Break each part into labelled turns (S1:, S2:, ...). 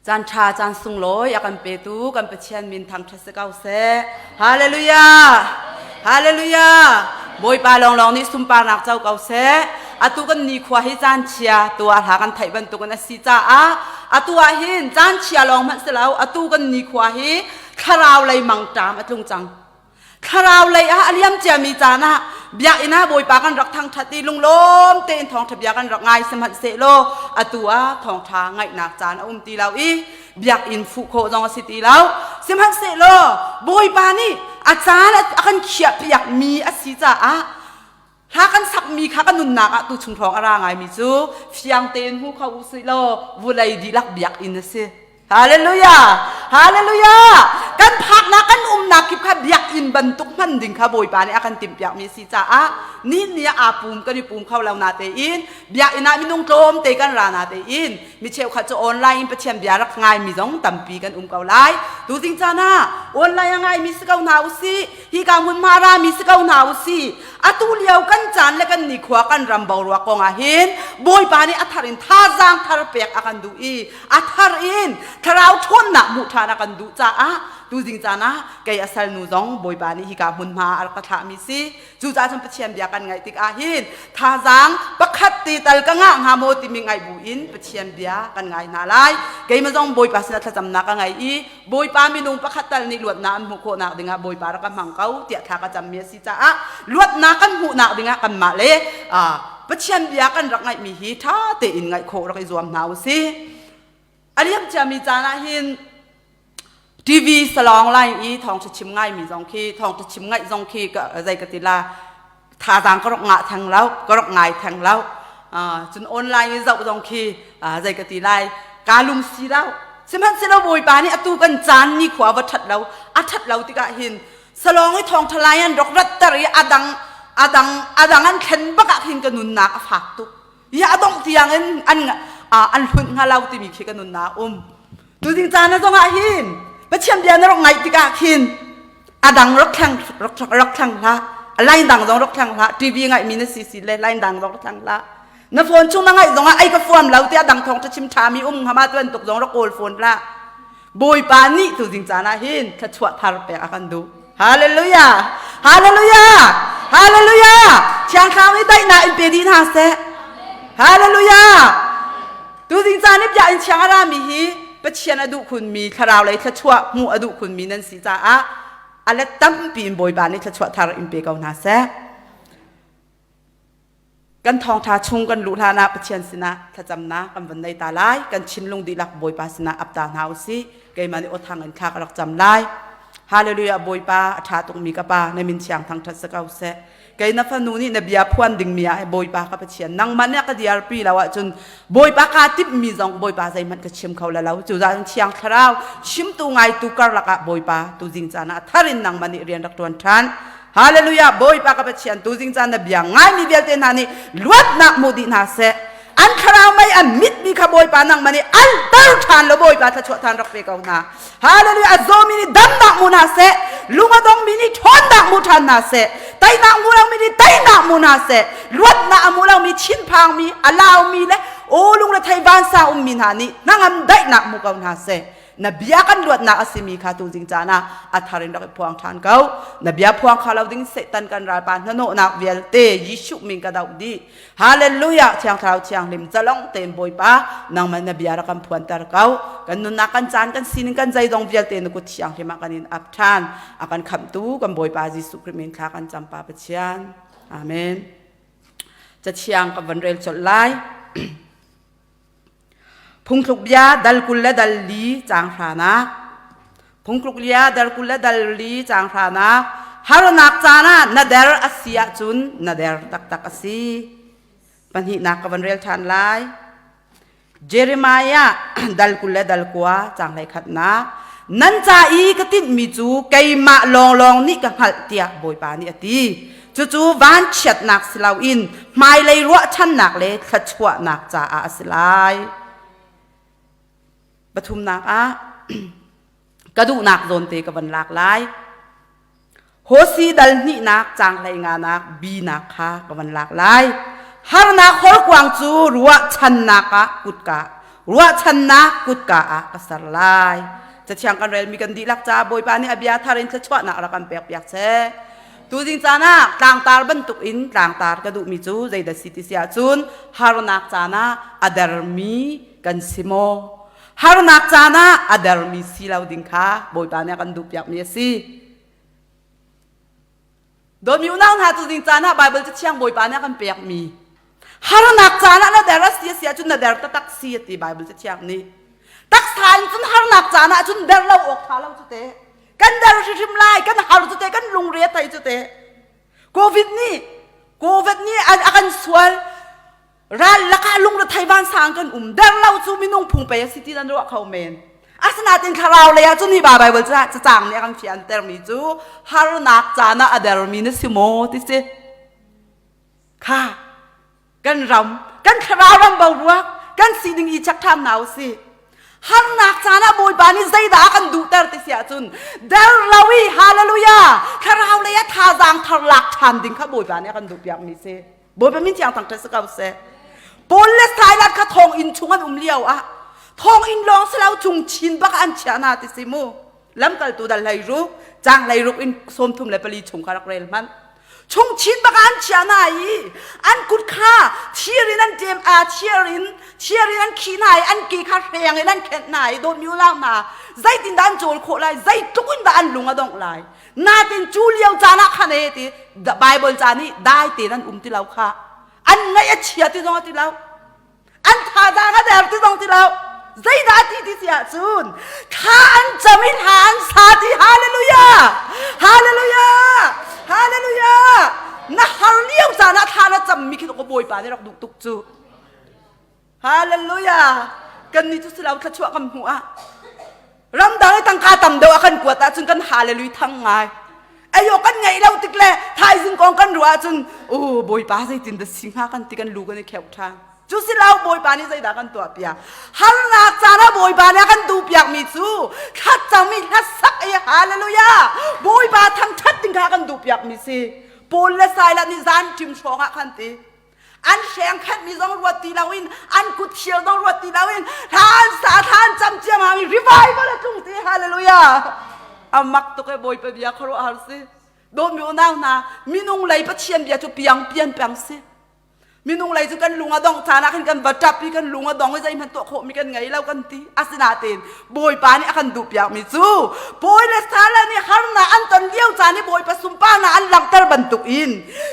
S1: Caan ṭha caan sunglawi a kan petu kan Pathian min thangṭhat si ko seh. Hallelujah! Hallelujah! Bawipa lawnglawng nih sunparnak co ko seh. Atu kan nikhua hi caan chia tuah hla kan theih bantukin a si caah atu ah hin caan chia lawng hmanh si lo atu kan nikhua hi thlarau lei mangṭam a tlung cang. Thlarau lei ah a liam ciami caan ah biakinn ah Bawipa kan rak thangṭhat i lunglawm tein thawngṭha bia kan rak ngai sihmanhsehlaw atu ah thawngṭha ngaihnak caan a um ti lo i biakinn fuh khawh zong a si ti lo. Sihmanhsehlaw Bawipa nih a caan a kan khiahpiakmi a si caah hla kan sakmi kha kan nunnak ah tuchung hrawng a ra ngaimi cu fiang tein hmu kho u sih law vulei dihlak biakinn a si. Hallelujah! Hallelujah! Kan phaknak kan umnak kip kha biakinn bantuk hman ding kha Bawipa nih a kan timhpiakmi a si caah ni ni ah aa pum kan i pum kho lo na tein biakinn ah minung tlawm te kan ra na tein mi cheukhat cu online in Pathian bia rak ngaimi zong tampi kan um ko lai. Tuzing caan ah online a ngaimi si ko hna usih, hika hmunhma rami si ko hna usih. Atu lio kan caan le kan nikhua kan ram boruak kong ah hin Bawipa nih a thar in thazaang thar pek a kan duh i a thar in thlarau ṭhawnnak hmuh ṭhan a kan duh caah tuzing caan ah kei a salnu zong Bawipa nih hika hmunhma a rak ka thlahmi si. Cucaah cun Pathian bia kan ngaih tikah hin thazaang pakhat te tal ka ngah hnga maw timi ngaih bu in Pathian bia kan ngai hna lai. Keimah zong Bawipa sinah thlacamnak ka ngei i Bawipa minung pakhat tal nih luatnak an hmuh khawhnak dingah Bawipa rak ka hmang ko tiah thla ka cammi a si caah luatnak kan hmuhnak dingah kanmah le Pathian bia kan rak ngaihmi hi ṭha tein ngaih khawh rak i zuam hna u sih. A liam ciami caan ah hin TV salong line i thawngṭha chim ngaimi zong khi thawngṭha chim ngaih zong khi zei ka ti la thazaang ka rak ngah theng lo ka rak ngai theng lo cun online i zoh zong khi zei ka ti lai ka lung si lo sihmanhsehlaw Bawipa nih atu kan caan ni khua va ṭhat lo a ṭhat lo tikah hin salong i thawngṭha lai an rak ratter i adang adang adang an thlen bak ah khin ka nunnak a fak tuk ya a dongh tiang in an an hlunh hnga lo timi khi ka nunnak um tuzing caan na zong ah hin Pathian bia na rak ngaih tikah khin adang rak thleng rak thleng hlah line dang zong rak thleng hlah TV ngaih mi na si si le line dang zong rak thleng hlah na phone chung na ngaih zong ah ai ka fuam lo tiah dang thong chim tha mi um hama tuan tuk zong rak kawl phone hlah Bawipa nih tuzing caan ah hin thluachuah thar pek a kan duh. Hallelujah! Hallelujah! Hallelujah! Thiang Thlarau nih daihnak in pe dih hna seh. Hallelujah! Tuzing caan i bia in chiang a rami hi Pathian a duh khunmi thlarau lei thluachuah hmuh a duh khunmi nan si caah a let tampi in Bawipa nih thluachuah thar in pe ko hna seh. Kan thawngṭha chung kan luh hlan ah Pathian sinah thlacamnak kan van nei ta lai. Kan thinlung dihlak Bawipa sinah ap ta hna u sih. Keimah nih awthang in thla ka rak cam lai. Hallelujah Bawipa a ṭha tukmi ka pa na min thiang thangṭhat si ko seh. Kei na fanu nih na bia phuan dingmi ah Bawipa ka Pathian nangmah nih a ka diarpi lo ahcun Bawipa kaa timhmi zong Bawipa zeihmanh ka chim kho la lo. Cucaah cun Thiang Thlarau chimtu ngaitu karlak ah Bawipa tuzing caan ah a thar in nangmah nih rian rak ṭuan ṭhan. Hallelujah Bawipa ka Pathian tuzing caan na bia ngaimi vialte hna nih luatnak hmu dih hna seh. An thlarau mei an mitmi kha Bawipa nangmah nih alter ṭhan law Bawipa thluachuah ṭhan rak pe ko hna. Hallelujah a zawmi nih damnak hmu hna seh. Lung a dongmi nih ṭhawnnak hmu ṭhan hna seh. Teinak hmu lomi nih teinak hmu hna seh. Luatnak a hmu lomi thinphangmi a laumi le aw lungrethei vansa ummi hna nih hnangam daihnak hmu ko hna seh. Na bia kan luatnak a simi kha tuzing caan ah a thar in rak i phuang ṭhan ko. Na bia phuang kha lo ding Satan kan ralpa hnahnawhnak vialte Jesuh min ka doh dih. Hallelujah! Thiang Thlarau Thianghlim zalong tein Bawipa nangmah na bia rak kan phuanter ko. Kan nunnak kan caan kan sining kan zeizong vialte na kut thianghlim ah kan in ap ṭhan. A kan khamhtu kan Bawipa Jesuh Khrih min thla kan cam Pa Pathian. Amen. Cathiang ka van rel colh lai. Phungthluk bia dal 20 le dal li caang hranak. Phungthluk bia dal 20 le dal li caang hranak. Harnak caan ah na der a si ahcun na der taktak a si. Pahnihnak ka van rel ṭhan lai. Jeremiah dal 20 le dal kua caang hlei khatnak. Nan ca i ka tinhmi cu keimah lawnglawng nih ka hngalh tiah Bawipa nih a ti. Cucu vanchiatnak si loin hmailei ruahchannak le thluachuahnak caah a si lai. Pathumnak ah ka duhnak zawnte ka van lak lai. Hosi dal hnihnak caang hlei nganak binak kha ka van lak lai. Harnak horkuang cu ruahchannak ah kutka. Ruahchannak kutka ah ka ser lai. Cathiang kan relmi kan dihlak caah Bawipa nih a bia thar in thluachuahnak rak kan pekpiak seh. Tuzing caan ah tlangtar bantuk in tlangtar ka duhmi cu zeidah si ti si ahcun harnak caan ah a dermi kan si maw? Harnak caan ah a dermi si lo ding kha Bawipa nih a kan duhpiakmi a si. Dawtmi unau hna tuzing caan ah Baibal Cathiang Bawipa nih a kan pekmi harnak caan ah na der a si a si ahcun na der taktak si a ti Baibal Cathiang nih. Taksa in cun harnak caan ah cun der lo awk ṭha lo cu teh. Kan der hrimhrim lai, kan har cu teh, kan lungre a thei cu teh. Covid nih Covid nih a kan sual ral lakah lungre vansang kan um der lo cu minung phung pei a si ti nan ruah kho men. Asinain thlarau lei ah cun hi ba Bible cacang nih a kan fiantermi cu harnak caan ah a dermi na si maw ti si. Kha kan ram kan thlarau ram boruak kan sining i check ṭhan hna u sih. Harnak caan ah Bawipa nih zeidah a kan duhter ti si ahcun der lo i hallelujah thlarau lei ah thazaang thar lak ṭhan ding kha Bawipa nih a kan duhpiakmi si. Bawipa min thiang thangṭhat si ko seh. Paul le Silas kha thonginn chung an um lio ah thonginn lawng si lo cung chin bak an chiah hna ti si mu. Lamkaltu dal 16 caang 16 in 34 chung kha rak rel hmanh. Chung chin bak an chiah hna i an kut kha thir in an ṭem a thir in thir in an khih hna i an ke kha hreng in an khenh hna i dawtmi unau hna zeitindah an cawl khawh lai zeitluk in dah an lung a dongh lai natin cu lio caan ah khan e ti Bible ca nih dai tein an um ti lo kha an ngaih a chia ti zong a ti lo an thazaang a der ti zong ti lo zeidah ti ti si ahcun thla an cam i hla an sa ti hallelujah hallelujah hallelujah na har lio caan ah thla na cammi khi ka bawipa nih rak duh tuk cu Hallelujah! Kannih cu silo thluachuah kan hmuh ah ramdang i tangka tam deuh a kan kuat ahcun kan hallelujah thang ngai. Ayo kan ngeih lo tik le thaizing kong kan ruah ahcun u Bawipa zeitin dah si hnga kan ti kan lu kan i kheuh ṭhan. Cu silo Bawipa nih zeidah kan tuah piak. Harnak caan ah Bawipa nih a kan duh piakmi cu thlacam i hlasak i hallelujah Bawipa thangṭhat ding kha kan duh piakmi si. Paul le Silas nih zan ṭim hrawng ah khan ti an hreng khatmi zong ruat ti loin an kut thial zong ruat ti loin thlan sa thlan cam ciamam i revival a tlung ti hallelujah a mak tuk e bawipa bia khuaruahhar si dawtmi unau hna minung lei pathian bia cu piang pian peng si minung lei cu kan lung a dongh caan ah khan kan va ṭap i kan lung a dong i zeihmanh tuah khawhmi kan ngei lo kan ti asinain Bawipa nih a kan duhpiakmi cu Paul le Silas nih harnak an ton lio caan i Bawipa sunparnak an langhter bantukin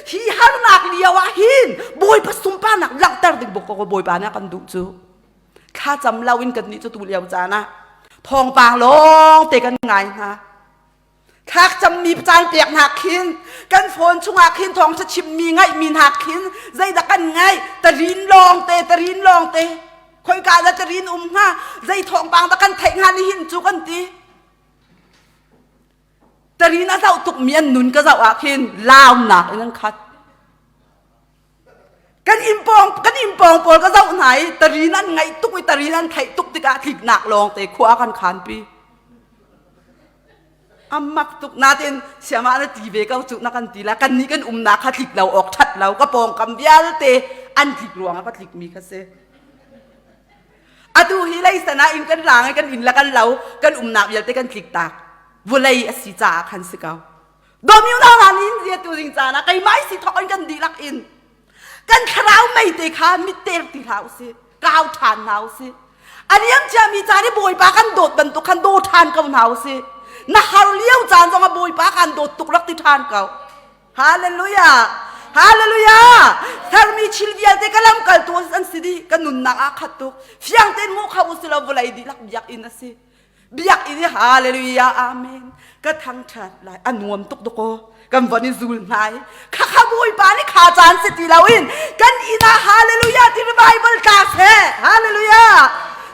S1: hi harnak lio ah hin Bawipa sunparnak langhter ding bawk ko Bawipa nih a kan duh cu thlacam lo in kan nih cu tu lio caan ah thawngpang lawng te kan ngai hna thlakcammi caan pek hna khin kan phone chungah khin thawngṭha chimmi ngaihmi hna khin zeidah kan ngaih tarin lawng te tarin lawng te khoika dah tarin um hnga zei thawngpang dah kan theih hnga nihin cu kan ti tarin a zoh tukmi an nun ka zoh ah khin launak in an khat kan innpawng kan innpawng pawl ka zoh hna i tarin an ngaih tuk i tarin an theih tuk tikah tliknak lawng te khua kan khanpi amak tuk natin siama na ti ve ko cu na kan ti la kan nih kan umnak kha tlik lo awk that lo ka pawngkam vialte an tlik ruangah ka tlik mi kha si atu hi leisan ah in kan rang i kan inn la kan lo kan umnak vialte kan tlik tak vulei a si caah khan si ko Dawmi unau hna nih zia tu ding caan ah keimah si thawk in kan dihlak in kan thlarau mei te kha mit ter ti hlah usih kau ṭhan hna usih a liam ciami caan i Bawipa kan dawt bantuk khan daw ṭhan ko hna usih na har lio caan zong ah Bawipa kan dawt tuk rak ti ṭhan ko Hallelujah Hallelujah sermi thil vialte ka lamkaltu an si dih ka nunnak ah khat tuk fiang tein hmuh kho usih law vawlei dihlak biakinn a si Biakinn i hallelujah amen ka thangṭhat lai a nuam tuk dakaw kan von i zul hna i khakha Bawipa nih kha caan si ti loin kan inn ah hallelujah ti revival tla seh hallelujah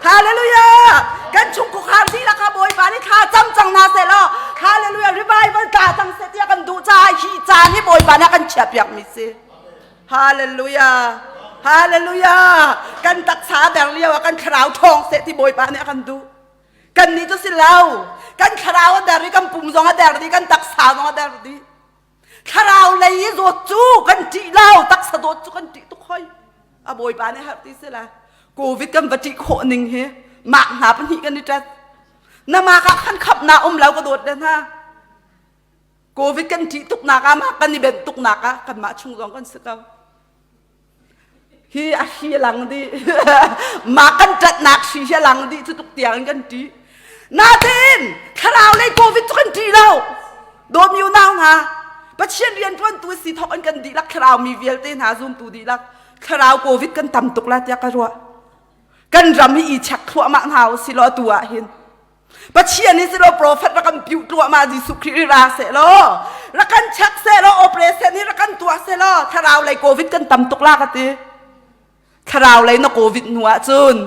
S1: hallelujah kan chungkhar dihlak kha Bawipa nih thla cam cang hna seh law hallelujah revival tla cang seh tiah kan duh caah hi caan hi Bawipa nih a kan chiahpiak mi si hallelujah hallelujah kan taksa der lio ah kan thlarau ṭhawng seh ti Bawipa nih a kan duh Kannih cu si lo. Kan thlarau a der i kan pum zong a der dih, kan taksa zong a der dih. Thlarau lei i zawt cu kan ṭih lo, taksa dawt cu kan ṭih tuk hoi. A Bawipa nih harh ti si la. Covid kan va ṭih khawh ning hi mak hna pahnih kan i ṭat. Na mak ah khan khap na um lo ka dawt le hna. Covid kan ṭih tuk nak ah mah kan i benh tuk nak ah kanmah chung zong kan si ko. Hi a hri a lang dih. Mah kan ṭatnak hri hi a lang dih cu tuk tiang in kan ṭih. Natein thlarau lei Covid cu kan ṭih lo. Dawmi unau hna, Pathian rianṭuantu si thawk in kan dihlak thlarau mi vialte hna zumtu dihlak thlarau Covid kan tam tuk la tiah ka ruah. Kan ram hi i check thluahmah hna u si law atu ah hin. Pathian hi silo prophet rak kan piuh tluahmah Jesuh Khrih ra seh law rak kan check seh law operation hi rak kan tuah seh law thlarau lei covid kan tam tuk la ka ti thlarau lei na covid hnu ah cun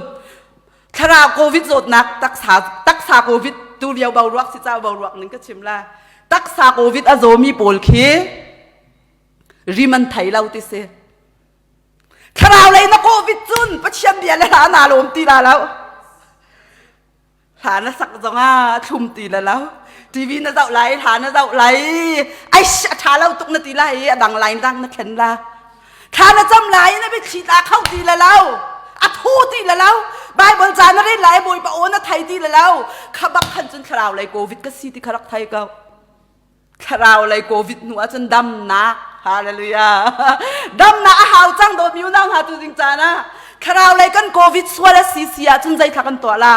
S1: thlarau covid zawtnak taksa taksa covid tu lio boruak si ca boruak ning ka chim la taksa covid a zawmi pawl khi rim an thei lo ti si thlarau lei na covid cun Pathian bia le hla na lawm ti la lo Hla na sak zongah thlum ti la lo. TV na zoh lai, hla na zoh lai. Ai a ṭha lo tuk na ti lai, a dang lai dang na thlen la. Thla na cam lai, na biathli tla kho ti la lo. A thu ti la lo. Bible ca na rel lai, Bawipa aw na thei ti la lo. Kha bak khan cun thlarau lei COVID ka si ti kha rak thei ko. Thlarau lei COVID hnu ahcun damnak hallelujah damnak a hau cang dawtmi unau hna tu ding caan ah thlarau lei kan COVID sual a si si ahcun zeithla kan tuah la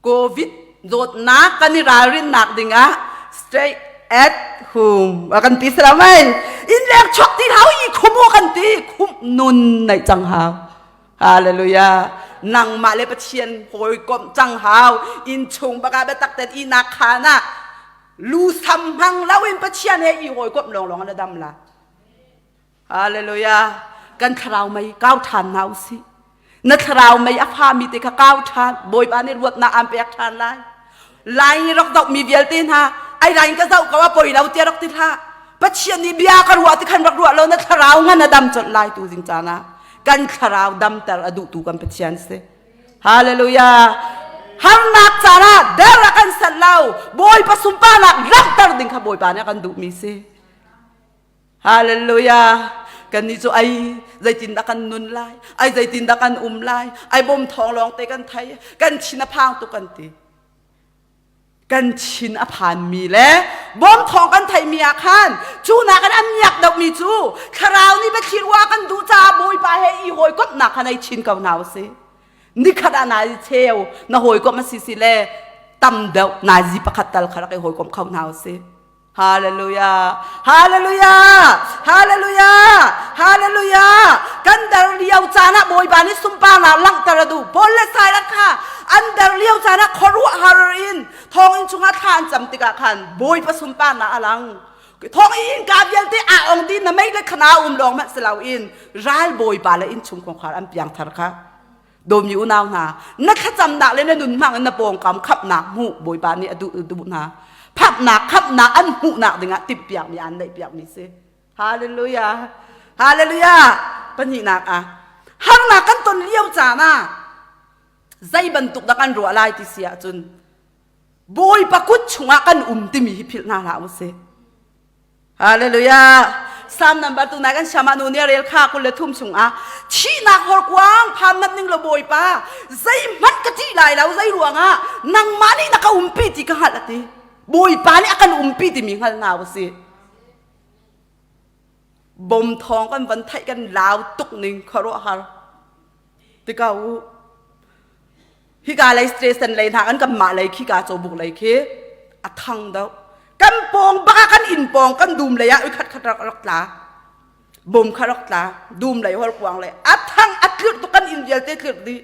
S1: COVID zawtnak kan i ralrinnak dingah stay at home a kan ti salam ai in leng chuak ti hau i khumu kan ti khum nun nei cang hau Hallelujah. Nangmah le Pathian hawikomh cang hau. Inn chung baka biatak ten inak khan ah lu sam hmang loin Pathian he i hawikomh lawnglawng na dam la. Hallelujah. Kan thlarau mei kau ṭhan hna usih. Na thlarau mei a fami te kha kau ṭhan. Bawipa nih ruatnak aan pek ṭhan lai. Lai nih rak zohmi vialte hna ai lai in ka zoh ko a poi lo tiah rak ti hlah. Pathian nih bia ka ruah ti khan rak ruah lo na thlarau ngan a dam colh lai tu zing caan ah. Kan thlarau damter a duhtu kan Pathian si. Hallelujah. Harnak caan ah der a kan sat lo. Bawipa sunparnak langhter ding kha Bawipa nih a kan duhmi si. Hallelujah. Kannih cu ai zeitindah kan nun lai, ai zeitindah kan um lai, ai bom thawng lawng te kan thei, kan thin a phang tuk kan ti. Kan thin a phanmi le bom thawng kan theihmi ah khan cu nakin an miak deuhmi cu thlarau nih biathli ruah kan duh caah Bawipa he i hawikomhnak kha nei chin ko hna usih. Nikhat ah nai cheu na hawikomh a si si le tam deuh nai zi pakhat tal kha rak i hawikomh kho hna usih. Hallelujah! Hallelujah! Hallelujah! Hallelujah! Kan dar lio caan ah Bawipa nih sunparnak langhter a duh. Paul le Silas kha an dar lio caan ah khuaruahhar in thonginn chungah thla an cam tikah khan Bawipa sunparnak a lang. Thonginn innka vialte aa ong dih na mei le khana um lawng hmanh si loin ral Bawipa le innchung kongkhar an piangthar kha. Dawmi unau hna, na thlacamnak le na nun hmang in na pawngkam khamhnak hmuh Bawipa nih a duh duh hna. Phamhnak khamhnak an hmuhnak dingah timhpiakmi an neihpiakmi si. Hallelujah. Hallelujah. Pahnihnak ah harnak kan ton lio caan ah zei bantuk dah kan ruah lai ti si ahcun Bawipa kut chungah kan um timi hi philh hna hlah usih. Hallelujah. Psalm number tu nai kan siama nu nih rel kha 23 chungah thihnak horkuang phan mat ning lo Bawipa zeihmanh ka ṭih lai lo zei ruangah nangmah nih na ka umpi ti ka hngalh ati Bawipa nih a kan umpi timi hngal hna usih bom thawng kan van theih kan lau tuk ning khuaruahhar tika u Hika lei station lei hna kan kanmah lei khi ka cawbuk lei khi a thang deuh. Kan pawng bak ah kan inn pawng kan dum lei ah khat khat rak rak tla. Bom kha rak tla. Dum lei horkuang lei a thang a tlirh tuk kan inn vialte tlirh dih.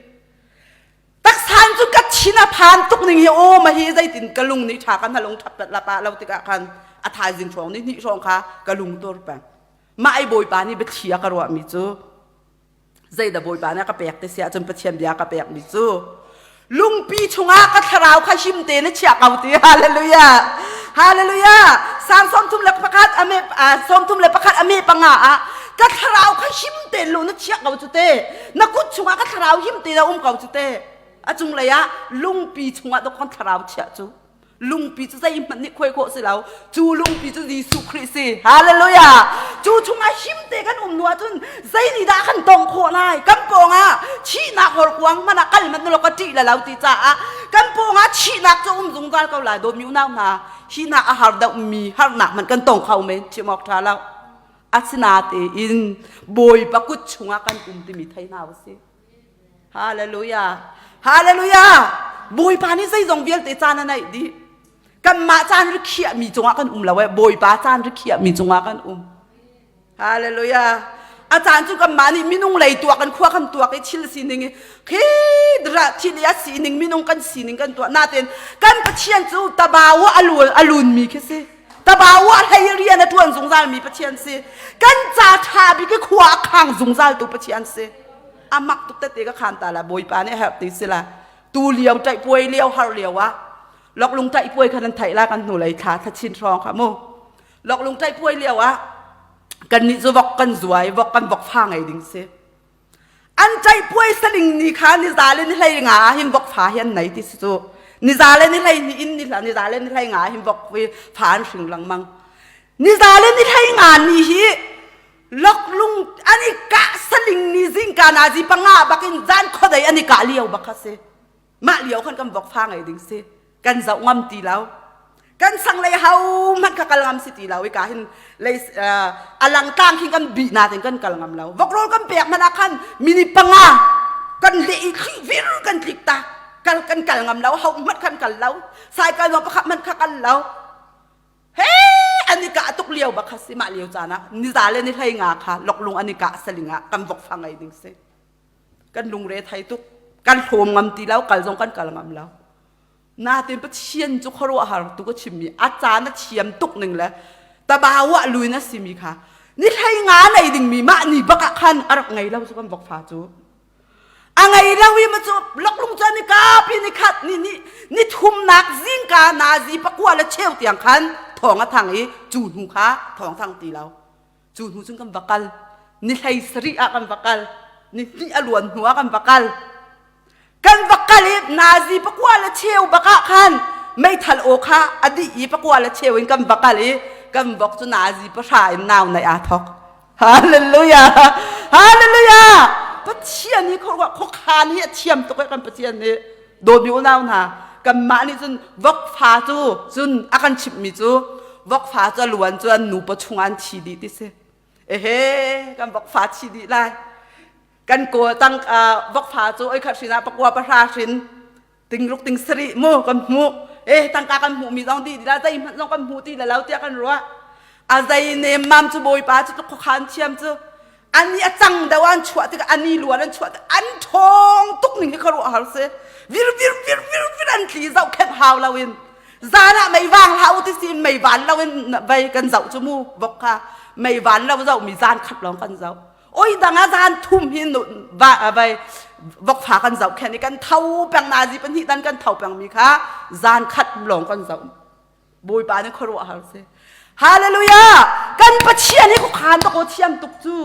S1: Taksan cu ka thin a phan tuk ning hi aw ma hi zeitin ka lung nih tha kan lung thap la pa lo tikah khan a thaizing hrawng ni hnih hrawng kha ka lung tur peng. Mah ai bawipa nih biathli a ka ruahmi cu zeidah Bawipa nih a ka pek ti si ahcun Pathian bia ka pekmi cu lungpi chungah ka thlarau kha him te na chiah ko ti hallelujah hallelujah Psalm 31 ame 31 ame panga ah ka thlarau kha him te lu na chiah ko cu te na kut chungah ka thlarau him te na um ko cu te a cunglei ah lungpi chungah dok kan thlarau chiah cu. Lungpi cu zeihmanh nih khuai khawh si lo. Cu lungpi cu Jesuh Khrih si. Hallelujah! Cu chungah him te kan um hnu ahcun zei nih dah kan tong khawh lai? Kan pawngah thihnak horkuang hmanh ah kal hmanh law ka ṭih la lo ti caah kan pawngah thihnak cu um zungzal ko lai. Dawtmi unau hna, hi hna a har deuhmi harnak hmanh kan tong kho men. Chim awk ṭha lo. Asinatein Bawipa kut chungah kan um timi thei hna usih. Hallelujah. Hallelujah. Bawipa nih zeizong vialte caan a neih dih. Kanmah caan rikhiahmi cungah kan um lo eh. Bawipa caan rikhiahmi cungah kan um. Hallelujah. A caan cu kanmah nih minung lei tuak kan khua kan tuak i thil sining i khi dra thil i a sining minung kan sining kan tuah natin kan Pathian cu tabawa a lun a lunmi khi si. Tabawa hlei rian a ṭuan zungzal mi Pathian si. Kan ca ṭha bik i khua a khang zungzal tu Pathian si. A mak tuk tete ka khan ta la Bawipa nih a herh ti si la. Tu lio ṭaih puai lio har lio ah loklung ṭaih puai kha nan theih la kan hnu lei thla thla chin hrawng kha mu. Loklung ṭaih puai lio ah kannih cu vok kan zuai vok kan vok fa ngei ding si. An ṭaih puai saling ni kha ni za le ni hlei nga ah hin vok fa hi an nei ti si cu. Ni za le ni hlei ni in ni ni za le ni hlei nga ah hin vok fa an hring lengmang. Ni za le ni hlei nga ni hi Loklung an i kah saling ni zingka nazi panga bakin zan khuadei an i kah lio bak kha si. Mah lio khan kan vok fa ngei ding si. Kan zoh ngam ti lo. Kan sang lei ho hmanh kha kal ngam si ti lo i ka hin lei alang tlang khin kan bi na ten kan kal ngam lo. Vok rawl kan pek hmanh ah khan mini panga kan le i thli vir kan tlik ta. Kal kan kal ngam lo ho hmanh khan kal lo. Saikal zong pakhat hmanh kha kal lo. He an i kah tuk lio bak kha si mah lio caan ah niza le ni hlei nga kha loklung an i kah saling ah kan vok fa ngei ding si kan lungre thei tuk kan hlawm ngam ti lo kal zong kan kal ngam lo natin Pathian cu khuaruahhar tu ka chimmi a caan a thiam tuk ning le tabawa luin a simi kha ni hlei nga nei dingmi mah ni bak ah khan a rak ngei lo cu kan vok fa cu A ngei lo i ma cu loklung cu ni kapi ni khat ni ni ni thumnak zingka nazi pakua le cheu tiang khan thawng a thang i cu hnu kha thawng thang ti lo. Cu hnu cun kan va kal. Ni hlei sarih ah kan va kal. Ni hnih a luan hnu ah kan va kal. Kan va kal i nazi pakua le cheu bak ah khan meithal aw kha a dih i pakua le cheu in kan va kal i kan vok cu nazi pahra in nau naih aa thok. Hallelujah! Hallelujah! Pathian hi khuakhan hi a thiam tuk eh kan Pathian nih. Dawtmi unau hna, kanmah nih cun vokfa cu cun a kan chimhmi cu vokfa cu a luan cu an nupa chungah an thi dih ti si. Ehe, kan vokfa thi dih lai. Kan kawl tang vokfa cu oi khat hrin ah pakua pahra hrin tingruk ting sarih mu kan hmuh eh tangka kan hmuh mi zong di la zei hmanh zong kan hmu ti la lo tiah kan ruah a zei nem mam cu bawipa cu tluk khuakhan thiam cu ani a cang deuh an chuah tikah ani luan an chuah an ṭhawng tuk ning hi khuaruah har si vir vir vir vir vir an tli zoh khenh hau lo in zan ah mei vang hlah u ti si in mei van lo in vei kan zoh cu mu vok kha mei van lo zoh mi zan khat lawng kan zoh oi dang ah zan thum hi va vai vokfa kan zoh khen i kan tho peng nazi pahnih dan kan tho peng mi kha zan khat lawng kan zoh bawipa nih khuaruah har si hallelujah kan pathian hi khuakhan tuk aw thiam tuk cu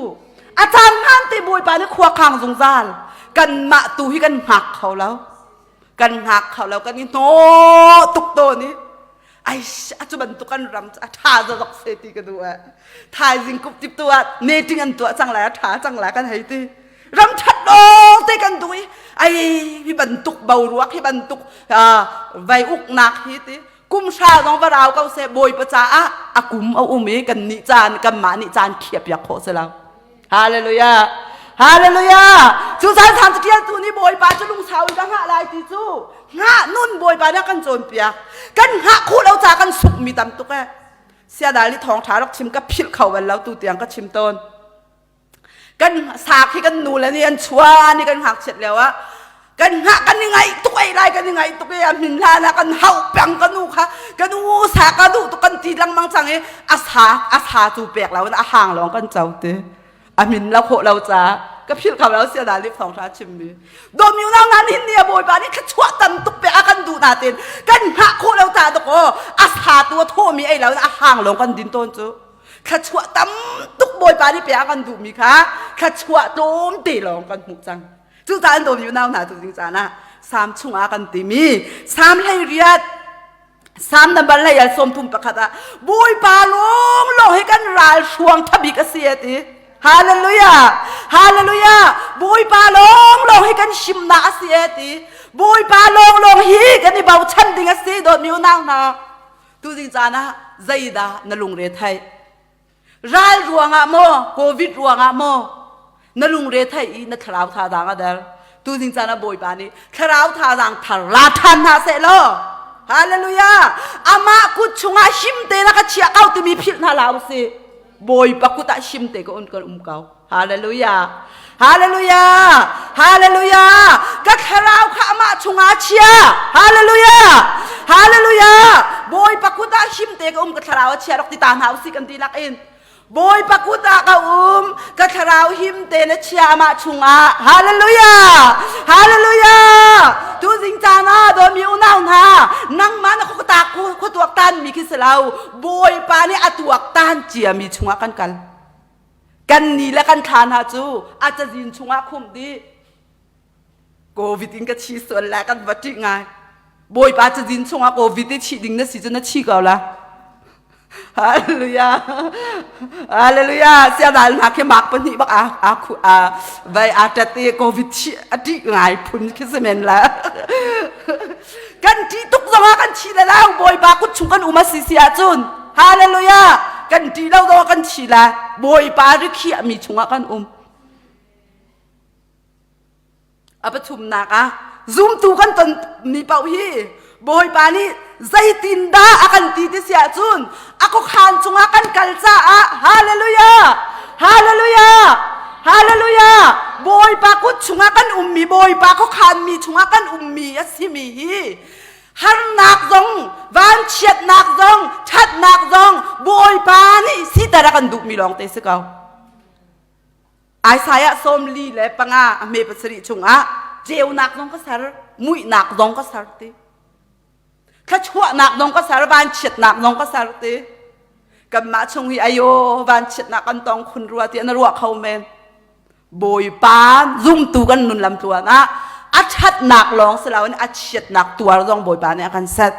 S1: a caan hmaan te bawipa nih khua khang zungzal kanmah tu hi kan hngak kho lo kan hngak kho lo kan i hnawh tuk tawn i ai a cu bantuk kan ram cu a ṭha zawk se ti ka duh eh thaizing kup tip tu ah meeting an tuah cang lai a ṭha cang lai kan hei ti ram ṭhat lawng te kan duh i ai hi bantuk boruak hi bantuk vai uknak hi ti kum hra zong va rau ko seh bawipa caah a kum a um i kan nih caan kanmah nih caan khiah piak khawh si lo Hallelujah. Hallelujah. Cu caan sang catialtu nih Bawipa cu lungsau in ka hngah lai ti cu hngah nun Bawipa nih a kan cawnpiak. Kan hngah khawh lo ca kan sukmi tam tuk eh. Siadal nih thawngṭha rak chim ka philh kho bal lo tu tiang ka chim tawn. Kan sak hi kan nu le nih an chuan i kan ngakchiat lio ah kan hngah kan i ngaih tuk ei lai kan i ngaih tuk i a min hlan ah kan hauh peng ka nu kha ka nu sa ka duh tuk kan ti lengmang cang i a sa a sa cu pek lo in a hang lawng kan co ti a min lo khawh lo ca ka philh kho lo sia da lip thong tha chim mi dom yu nau nan hin ni a bawipa nih thluachuah tam tuk pe a kan duh na tin kan hngah khawh lo ta tuk aw a sa tu a thaw mi ei lo in a hang lawng kan din tawn cu thluachuah tam tuk bawipa nih pe a kan duh mi kha thluachuah tlawm te lawng kan hmuh cang Cucaah an dawmi unau hna tu ding caan ah Salm chungah kan timi Salm 18. Salm number hlei al 31 ah Bawipa lawng lawng hi kan ral hruang thabik a si a ti. Hallelujah! Hallelujah! Bawipa lawng lawng hi kan himnak a si a ti. Bawipa lawng lawng hi kan i bochan ding a si dawtmi unau hna. Tuzing caan ah zeidah na lungre theih? Ral ruangah maw, COVID ruangah maw, na lungre theih i na thlarau thazaang a der. Tuzing caan ah Bawipa nih thlarau thazaang thar la ṭhan hna seh law. Hallelujah! Amah kut chungah him te na ka chiah ko timi philh hna hlah usih. Bawipa kut ah him te ka un kan um ko. Hallelujah! Hallelujah! Hallelujah! Ka thlarau kha amah chungah chia. Hallelujah! Hallelujah! Bawipa kut ah him te ka um ka thlarau a chia rak ti ta hna usih kan ti lak in. Bawipa kut ah ka um ka thlarau him te na chia amah chungah. Hallelujah! Hallelujah! Tuzing caan ah dawmi unau hna nangmah na khuatak khuatuak tan mi khi si lo. Bawipa nih a tuak tan cia mi chungah kan kal. Kan ni le kan thla hna cu a cazin chungah khumh dih. Covid in ka thi sual la kan va ṭih ngai. Bawipa cazin chungah Covid i thih ding na si cu na thi ko la. Hallelujah. Hallelujah. Siadal hna khi mak pahnih bak a a khu a vai a ṭat i Covid thi a ṭih ngai phun khi si men la. Kan ṭih tuk zongah kan thi le lo. Bawipa kut chung kan um a si si ahcun. Hallelujah. Kan ṭih lo zongah kan thi la. Bawipa rikhiahmi chungah kan um. A pathumnak ah zumtu kan tonmi paoh hi Bawipa nih zeitindah a kan ti ti si ahcun a khuakhan cungah kan kal caah hallelujah hallelujah hallelujah Bawipa kut chungah kan ummi Bawipa khuakhanmi chungah kan ummi a simi hi harnak zong vanchiatnak zong ṭhatnak zong Bawipa nih siter a kan duhmi lawng te si ko. Isaiah 45 a hme pasarih chungah ceunak zong ka ser, muihnak zong ka ser ti. Thluachuahnak zong ka ser, vanchiatnak zong ka ser ti. Kanmah chung hi ayo vanchiatnak kan tong khun rua ti na ruah kho men. Bawipa zumtu kan nun lam tluan ah a ṭhatnak lawng si loin a chiatnak tuar zong Bawipa nih a kan set.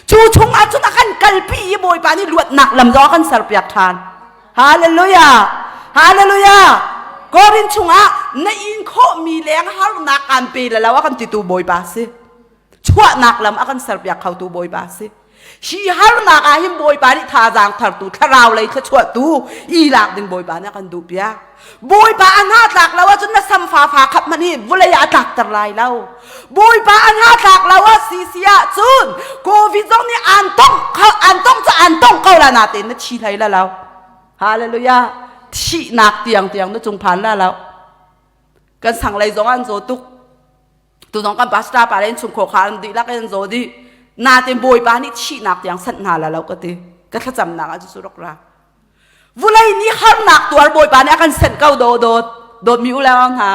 S1: Cu chung ah cun a kan kalpi i Bawipa nih luatnak lam zong a kan serpiak ṭhan. Hallelujah! Hallelujah! Korin chungah na in khawhmi leng harnak aan pe le lo a kan titu Bawipa si. Chuahnak lam a kan serpiak khotu Bawipa si. Hi harnak ah hin Bawipa nih thazaang thartu, thlarau lei thluachuahtu i lak ding Bawipa nih a kan duhpiak. Bawipa a hna tlak lo ahcun na samfa fa khap hmanh hi vawlei ah a tlakter lai lo. Bawipa a hna tlak lo ah sisi ahcun COVID zong nih aan tongh aan tongh cu aan tongh ko la natein na thi hlei la lo. Hallelujah. Thihnak tiang tiang na cung phan la lo. Kan sang lei zong an zaw tuk. Tu zong kan pastor pa le chungkhar kha an dihlak in zaw dih. Natein Bawipa nih thihnak tiang sanh hna la lo ka ti. Ka thlacamnak ah cu rak ra. Vulei nih harnak tuar Bawipa nih a kan senh ko dawt dawt dawtmi u le hna.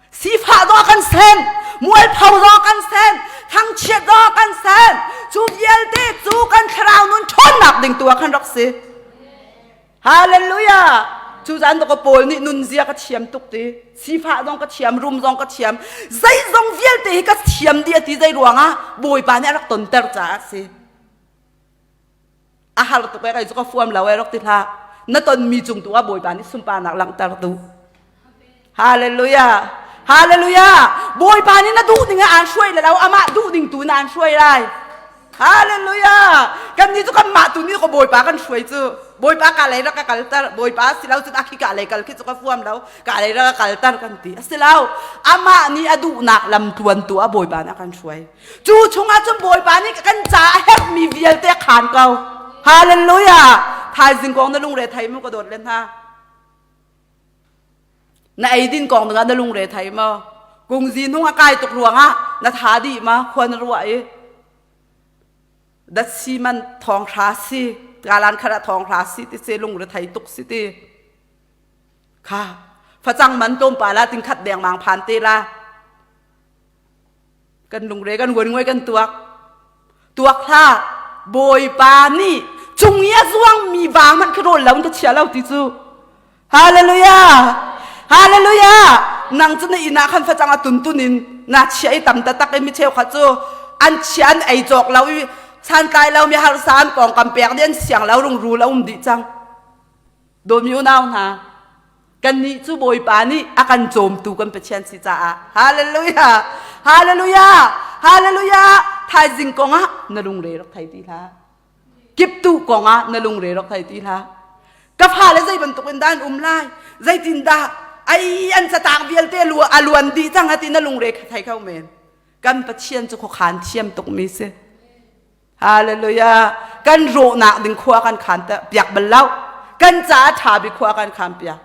S1: Sifah zong a kan senh, mualpho zong a kan senh, thangchiat zong a kan senh. Cu vialte cu kan thlarau nun ṭhawnnak ding tu ah khan rak si. Hallelujah! Cu zan ka Paul nih nunzia ka thiam tuk ti. Sifah zong ka thiam, rum zong ka thiam. Zeizong vialte hi ka thiam dih a ti zei ruangah Bawipa nih a rak tonter caah a si. A har tuk e kei cu ka fuam lo e rak ti hlah. Na tonmi cung tu ah Bawipa nih sunparnak langhter duh. Hallelujah. Hallelujah. Bawipa nih na duh ning ah aan hruai le lo amah duh ning tu in aan hruai lai. Hallelujah. Kan nih cu kanmah tu nih ko Bawipa kan hruai cu. Bawipa ka lei rak ka kalter. Bawipa si lo cun a khi ka lei kal khi cu ka fuam lo. Ka lei rak ka kalter kan ti. A si lo. Amah nih a duhnak lam tluan tu ah Bawipa nih a kan hruai. Cu chungah cun Bawipa nih kan ca a herhmi vialte a khaan ko. Hallelujah. Thaizing kong na lungre thei mu ka dawt le hna. Na eidin kong dingah na lungre thei maw? Kungzi hnung a kai tuk ruangah na tha dih ma khua na ruah i datsi man thong hra si kalan khat ah thong hra si ti se lungre thei tuk si ti kha facang man tlawmpal ah ting khat dengmang phan te la Kan lungre kan nguan kan tuak. Tuak hlah. Bawipa nih cung i a zuangmi va hmanh khi rawl lo in ka chia lo ti cu. Hallelujah! Hallelujah! Nang cu na inn ah khan facang a tuntun in na chia i tam taktak i mi cheukhat cu an chia an ei cawk lo i. Santlai lo mi harsa an pawngkam pek dih an siang lo rungrul a um dih cang. Dawmi unau hna, kannih cu Bawipa nih a kan cawmtu kan Pathian si caah hallelujah hallelujah hallelujah thaizing kong ah na lungre rak thei ti hlah kiptu kong ah na lungre rak thei ti hlah ka fale zei bantuk in dah an um lai zeitin dah ai an catang vialte lu a luan dih cang ati na lungre thei kho men kan Pathian cu khuakhan thiam tukmi si Hallelujah. Kan rawhnak ding khua kan khan piak bal lo. Kan caah ṭha bik khua kan khan piak.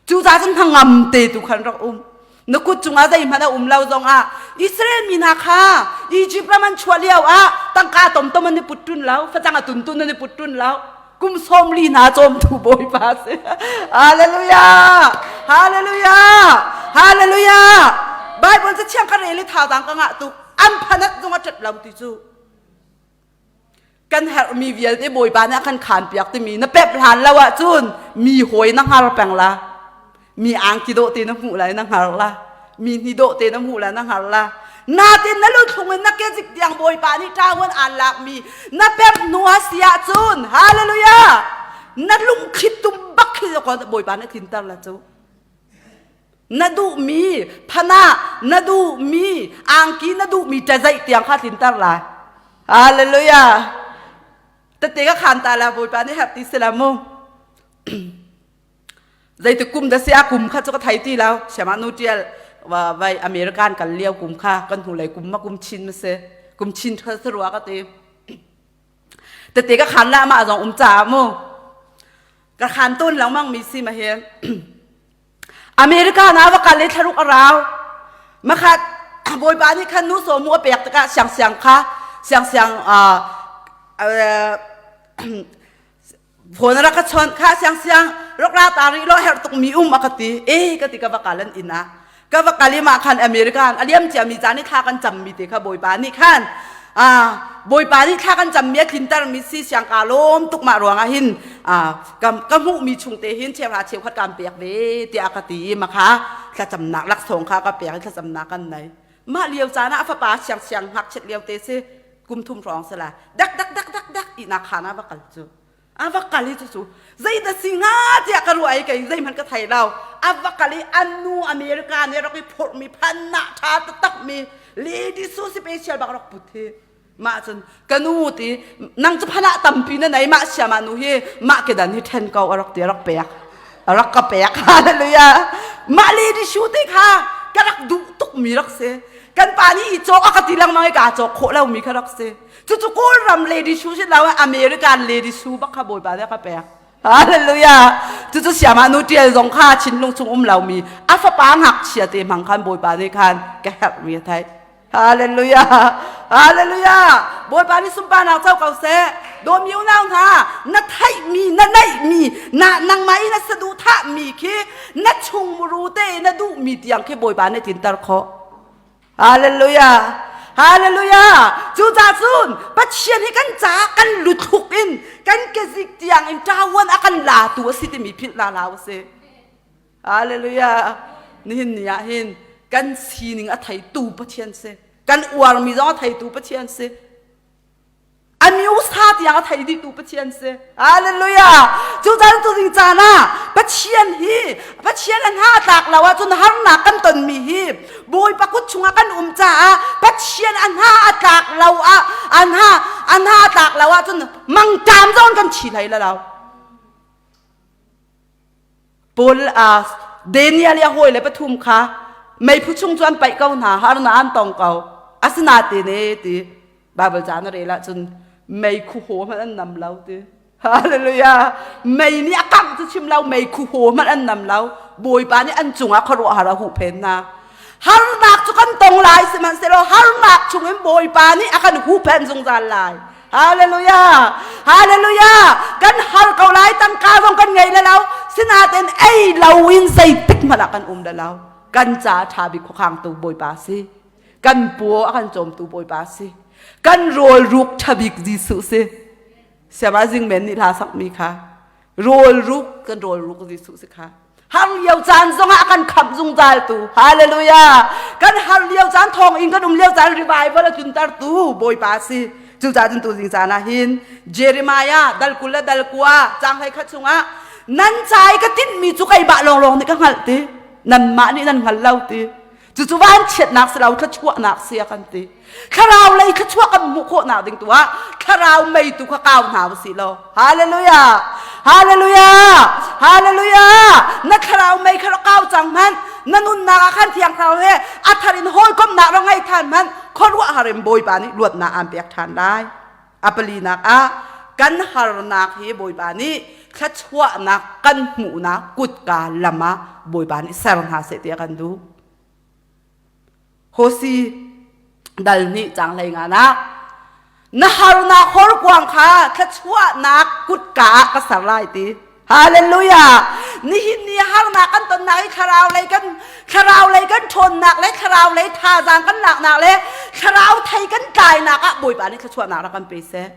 S1: Cucaah cun hnangam te tu khan rak um. Na kut cungah zeihmanh a um lo zongah Israel mi hna kha Egypt ram an chuah lio ah tangka tomtom an i put ṭun lo, facang a tuntun an i put ṭun lo. Kum 40 hna cawmtu Bawipa si. Hallelujah! Hallelujah! Hallelujah! Bible cu thiang ka rel i thazaang ka ngah tuk. An phanat zong a ṭhat lo ti cu. Kan herhmi vialte Bawipa nih a kan khanpiak timi na pep hlan lo ahcun mi hawi na hngar peng la. Mi angki dawh te na hmuh lai na hngar la. Mi hni dawh te na hmuh lai na hngar la. Natin na luthlung in na kezik tiang Bawipa nih ṭawan aan lakmi na pep hnu a si ahcun hallelujah na lungthli tum bak khi Bawipa nih tlinter la cu. Na duhmi phanah na duhmi angki na duhmi ṭazaih tiang kha tlinter lai. Hallelujah. Tete ka khan ta la Bawipa nih herh ti si la mu. Zeiti kum da si a kum kha cu ka thei ti lo. Siama nu tial vai American kal lio kum kha kan hnulei kum ma kum chin ma si. Kum chin kha si rua ka ti. Tete ka khan la mah zong um caah mu. Ka khan tawn lengmang mi si ma hi. America na va kal i thlaruk a rau. Makhat Bawipa nih khan nu sawmu a pek tikah siangsiang kha siangsiang phone rak ka chawnh kha siangsiang rak ra ta rih lo herh tuk mi um a ka ti e ka ti ka va kal an inn ah ka va kal i mah khan American a liam ciami caan i thla kan cammi te kha Bawipa nih khan Bawipa nih thla kan cammi a tlintermi si siang ka lawm tuk mah ruangah hin ka hmuhmi chung te hin cheuhra cheukhat kaan pek ve tiah ka ti i makha thlacamnak laksawng kha ka pek i thlacamnak kan nei mah lio caan ah a fapa siang siang ngakchiat lio te si kum thum hrawng si la dak dak dak dak dak ihnak khaan ah va kal cu a va kal i cucu zeidah si hnga tiah ka ruah i kei zeihmanh ka thei lo a va kal i an nu America nih rak i phurhmi phanah ṭha taktakmi lady su special bak rak put hi mah cun ka nu ti nang cu phanah tampi na nei mah siama nu hi mah kedan hi ṭhen ko a rak ti a rak pek a rak ka pek hallelujah mah lady shoe te kha ka rak duh tukmi rak si kan pa nih i cawk a ka ti lengmang i kaa cawk khawh lomi kha rak si Cucu Kawlram lady shoe si lo American lady shoe bak kha Bawipa nih a ka pek. Hallelujah. Cucu siamah nu tial zong kha thinlung chung um lomi a fapa ngakchia te hmang khan Bawipa nih khan ka herhmi a theih. Hallelujah. Hallelujah. Bawipa nih sunparnak co ko seh. Dawmi unau hna, na theihmi, na neihmi, na nangmah i na saduhthahmi khi na chung muru te na duhmi tiang khi Bawipa nih tlinter khawh. Hallelujah. Hallelujah. Cucaah cun Pathian hi kan caah kan luthluk in kan kezik tiang in ṭawan a kan latu a si timi philh hna hlah usih. Hallelujah. Nihin ni ah hin kan sining a theitu Pathian si. Kan uarmi zong a theitu Pathian si. A miusa tiang a thei dihtu Pathian si. Hallelujah. Cu caan cu ding caan ah Pathian hi Pathian a hna tlak lo ahcun harnak kan tonmi hi Bawipa kut chungah kan um caah Pathian a hna a tlak lo ah a hna a hna tlak lo ahcun mangṭam zong kan thi hlei la lo. Paul uh, Daniel i a hawile pathum kha meiphu chung cu an paih ko hna harnak an tong ko asinain e ti Bible ca na rel ahcun meikhu haw hmanh an nam lo ti Hallelujah mei nih a kangh cu chim lo meikhu haw hmanh an nam lo Bawipa nih an cungah khuaruahhar a huhphen hna harnak cu kan tong lai sihmanhsehlaw harnak chungin Bawipa nih a kan huhphen zungzal lai Hallelujah! Hallelujah! Kan har ko lai tangka zong kan ngei le lo. Sinain ei lo in zeitik hmanh ah kan um le lo. Kan ca ṭha bik khuakhangtu Bawipa si. Kan paw a kan cawmtu Bawipa si. Kan rawl ruk ṭha bik Jesuh si. Siama zingmen nih hla sakmi kha. Rawl ruk kan rawl ruk Jesuh si kha. Har lio caan zongah a kan khamh zungzal tu. Hallelujah. Kan har lio caan thawng in kan um lio caan revival a tluntertu Bawipa si. Cucaah cun tuzing caan ah hin Jeremiah dal 20 le dal 9 caang 11 chungah nan ca i ka tinhmi cu keimah lawnglawng nih ka hngalh ti. Nanmah nih nan hngal lo ti. Cucu vanchiatnak si lo thluachuahnak si a kan ti. Thlarau lei thluachuah kan hmuh khawhnak ding tu ah thlarau mei tu kha kau hna usih law. Hallelujah! Hallelujah! Hallelujah! Na thlarau mei kha rak kau cang hmanh. Na nunnak ah khan thiang thlarau he a thar in hawikomhnak rak ngei than hmanh. Khuaruahhar in Bawipa nih luatnak aan pek than lai. A palinak ah kan harnak hi Bawipa nih thluachuahnak kan hmuhnak kutka lam ah Bawipa nih ser hna seh ti a kan duh. Hosi dal nih cang hlei nga nak na harnak horkuang kha thluachuahnak kutka ah ka ser lai ti. Hallelujah! Nihin ni harnak kan tonnak hi thlarau lei kan thlarau lei kan ṭhawnnak le thlarau lei thazaang kan laknak le thlarau thei kan tlainak ah Bawipa nih thluachuahnak rak kan pe seh.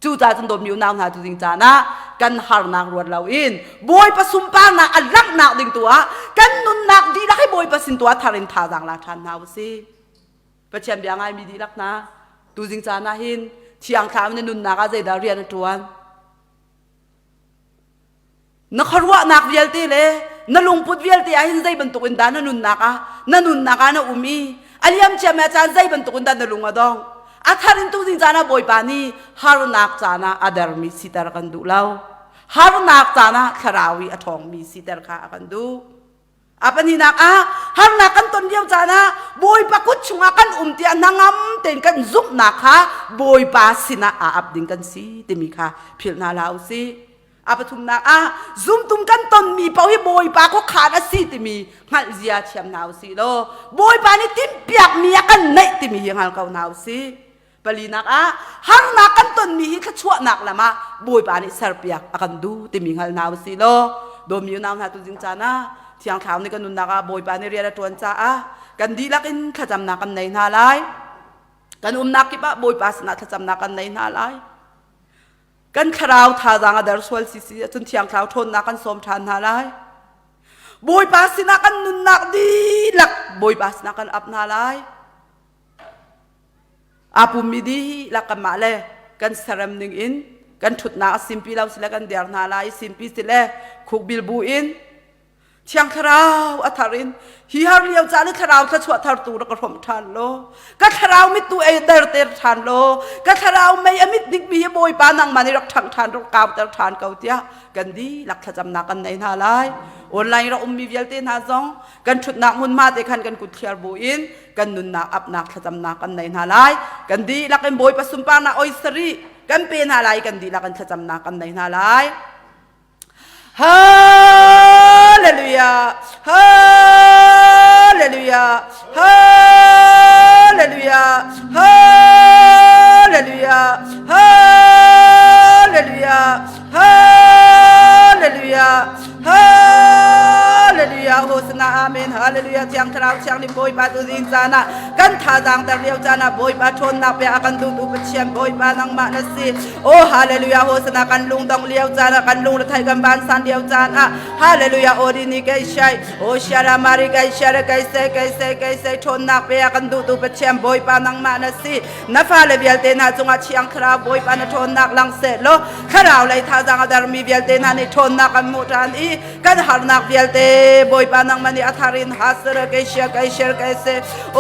S1: Cucaah cun dawtmi unau hna tuzing caan ah kan harnak ruat loin Bawipa sunparnak a langhnak ding tu ah kan nunnak dihlak hi Bawipa sin tu ah thar in thazaang la ṭhan hna u sih. Pathian bia ngaimi dihlak hna tuzing caan ah hin Thiang Thlarau na nunnak ah zeidah rian a ṭuan? Na khuaruahnak vialte le na lungput vialte ah hin zei bantuk in dah na nunnak ah na nunnak ah na um i a liam ciami caan zei bantuk in dah na lung a dong? A thar in tuzing caan ah Bawipa nih harnak caan ah a dermi siter kan duh lo. Harnak caan ah thlarau i a ṭhawngmi siter kha a kan duh. A pahnihnak ah harnak kan ton lio caan ah Bawipa kut chungah kan um tiah hnangam tein kan zumhnak kha Bawipa sinah aa ap ding kan si timi kha philh hna hlah u sih. A pathumnak ah zumtum kan tonmi paoh hi Bawipa khuakhan a si timi hngalh zia thiam hna u sih law Bawipa nih timhpiakmi a kan neih timi hi hngal ko hna u sih. Palinak ah harnak kan tonmi hi thluachuahnak lam ah Bawipa nih serpiak a kan duh timi hngal hna usih law dawmi unau hna tuzing caan ah Thiang Thlarau nih kan nunnak ah Bawipa nih rian a ṭuan caah kan dihlak in thlacamnak kan nei hna lai. Kan umnak kip ah Bawipa sinah thlacamnak kan nei hna lai. Kan thlarau thazaang a der sual sisi ahcun Thiang Thlarau ṭhawnnak kan sawm ṭhan hna lai. Bawipa sinah kan nunnak dihlak Bawipa sinah kan ap hna lai. Aa pummi dihlak kanmah le kan serem ning in kan ṭhutnak a simpi lo sile kan der hna lai i simpi sile khukbil bu in Thiang Thlarau a thar in hi har lio caan i thlarau thluachuah thartu rak ka hrawmh ṭhan law ka thlarau mittu ei derter ṭhan law ka thlarau mei a mit dikmi hi Bawipa nangmah nih rak ṭhangh ṭhan rak kauter ṭhan ko tiah kan dihlak thlacamnak kan nei hna lai. Online rak ummi vialte hna zong kan ṭhutnak hmunhma te khan kan kut thliar bu in kan nunnak apnak thlacamnak kan nei hna lai. Kan dihlak in Bawipa sunparnak oi sarih kan pe hna lai kan dihlak in thlacamnak kan nei hna lai. Hallelujah! Hallelujah! Hallelujah! Hallelujah! Hallelujah! Hallelujah! Hallelujah! Hosana Amen. Hallelujah. Thiang Thlarau Thianghlim Bawipa tu zing caan ah kan thazaang ter lio caan ah Bawipa ṭhawnnak bia a kan duhtu Pathian Bawipa nangmah na si. Oh hallelujah Hosana kan lungdong lio caan ah kan lungretheih kan vansan lio caan ah Hallelujah Odini kai shai O shara mari kai shara kai se kai se kai se ṭhawnnak bia kan duhtu Pathian Bawipa nangmah na si. Na fale vialte hna cungah Thiang Thlarau Bawipa na ṭhawnnak lang seh law thlarau lei thazaang a dermi vialte hna nih ṭhawnnak kan hmuh ṭhan i kan harnak vialte Bawipa nangmah nih a thar in hasar kai shia kai share kai se o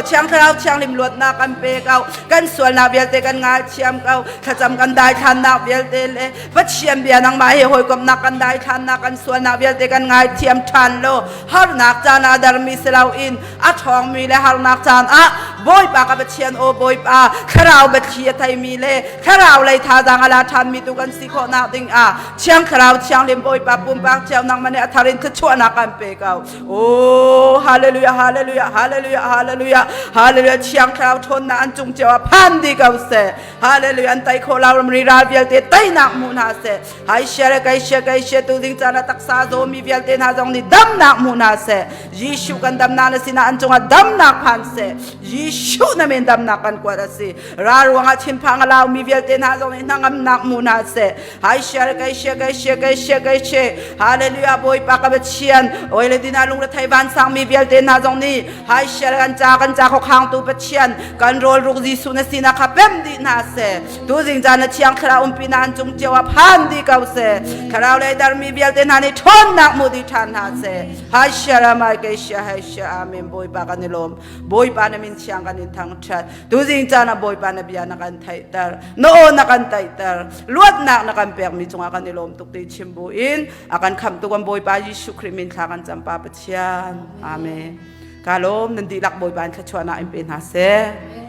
S1: Thiang Thlarau Thianghlim luatnak kan pe ko kan sualnak vialte kan ngaithiam ko thlacam kan daithlannak vialte le Pathian bia nangmah he hawikomhnak kan daithlannak kan sualnak vialte kan ngaithiam ṭhan lo harnak caan ah dermi si loin a ṭhawngmi le harnak caan ah Bawipa ka Pathian aw Bawipa thlarau biathli a theimi le thlarau lei thazaang a la ṭhanmi tu kan si khawhnak ding ah Thiang Thlarau Thianghlim Bawipa pumpak cio nangmah nih a thar in thluachuahnak kan pe ko. Oh hallelujah hallelujah hallelujah hallelujah hallelujah Thiang Thlarau ṭhawnnak an cung cio ah phan dih ko seh. Hallelujah an tai khawh lo ramri ral vialte teinak hmu hna seh. Hai share kai share kai share tu ding caan ah taksa zawmi vialte hna zong nih damnak hmu hna seh. Jesuh kan damnak na sinah an cungah damnak phan seh. Jesuh. Jesuh na min damnak kan kuat a si. Ra ruangah thinphang a laumi vialte hna zong nih hnangamnak hmu hna seh. Hai share kai share kai share kai share kai share. Hallelujah Bawipa ka Pathian. Oi le dina lungrethei vansang mi vialte hna zong nih hai share kan ca kan ca khawkhangtu Pathian kan rawl ruk Jesuh na sinak kha pem dih hna seh. Tuzing caan na thiang thlarau umpi na an cung cio ah phan dih ko seh. Thlarau lei darmi vialte hna nih ṭhawnnak hmu dih ṭhan hna seh. Hai share mai kai share hai share amen Bawipa kan i lawm. Bawipa na min thiang kan in thangṭhat. Tuzing caan ah Bawipa na bia na kan theihter. Na aw na kan taihter. Luatnak na kan pekmi cungah kan i lawm tuk ti chim bu in a kan khamhtu kan Bawipa Jesuh Khrih min thla kan cam pa Pathian. Amen. Ka lawm nan dihlak Bawipa in thluachuahnak in pe hna seh.